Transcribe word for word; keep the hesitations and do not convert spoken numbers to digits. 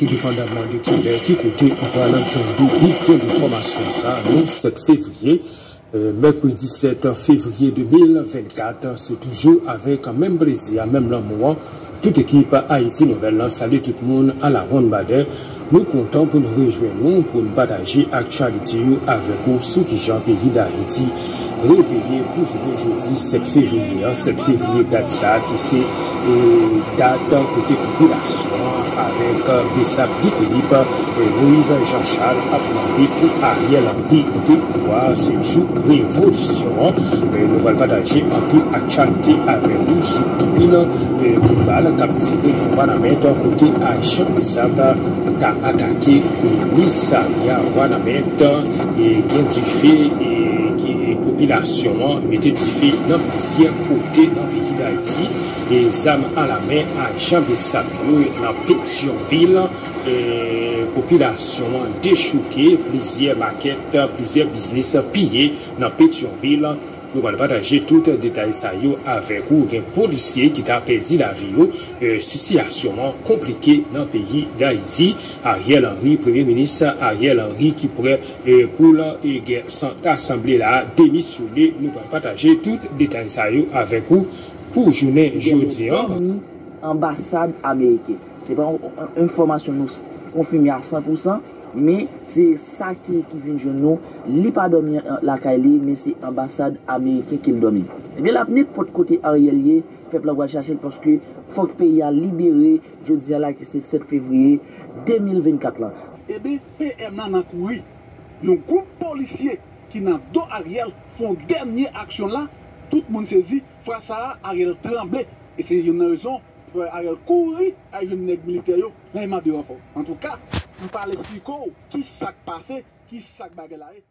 Tou depandaman de kilè, ki kote ou pral tande biten enfòmasyon sa, nou sèt fevriye, euh, mèkredi sèt fevriye de mil vennkat, se toujou avèk menm plezi a, menm lanmou an, tout ekip Ayiti Nouvèl lan salye tout moun alawonnbadè. Nou kontan pou nou rejwenn nou, pou nou pataje aktyalite yo avèk ou sou kijan peyi Dayiti reveye pou jounen jodi sèt fevriye an, sèt fevriye dat sa ki se, e, dat kote popilasyon an avèk, e, Besap Guy Philippe, e, Moïse Jean Charles ap mande pou Ariel Henry kite pouvwa a, se jou revolisyon an. E, nou pral pataje anpil aktyalite avèk ou sou anpil, e, kout bal k ap tire nan Wanament kote ajan Besap ta atake komisarya Wanament, e gen dife, e ki, e popilasyon an mete dife nan plizyè kote nan peyi Dayiti, e zam alamen ajan Besap yo nan Petyonvil, e popilasyon an dechouke, plizyè makèt, plizyè biznis piye nan Petyonvil. Nou pral pataje tout detay sa yo avèk ou. Gen polisye ki ta pèdi lavi yo. E, sitiyasyon an konplike nan peyi Dayiti. Ariel Henry, Premye Minis Ariel Henry ki prè, e, pou l, e, gen sant asanble la demisyone. Nou pral pataje tout detay sa yo avèk ou pou jounen jodi an. Anbasad ameriken. Se pa yon, yon enfòmasyon nou konfime a san pou san, men se sa ki, ki vin jwenn nou. Li pa dòmi an, lakay li, men se anbasad ameriken ke l dòmi. Ebyen, l ap nenpòt kote Ariel ye, pèp la pral chache l, paske fòk peyi a libere jodi a la, ki se sèt fevriye de mil vennkat lan. Ebyen, P M lan nan kouri. Yon gwoup polisye ki nan do Ariel fè yon dènye aksyon la, tout moun sezi, fwa sa a, Ariel tranble. E se youn nan rezon, fè Ariel kouri al jwenn nèg militè yo, lè y mande ranfò. Antouka, m pral esplike w ki sa k pase, ki sa k bagay la ye.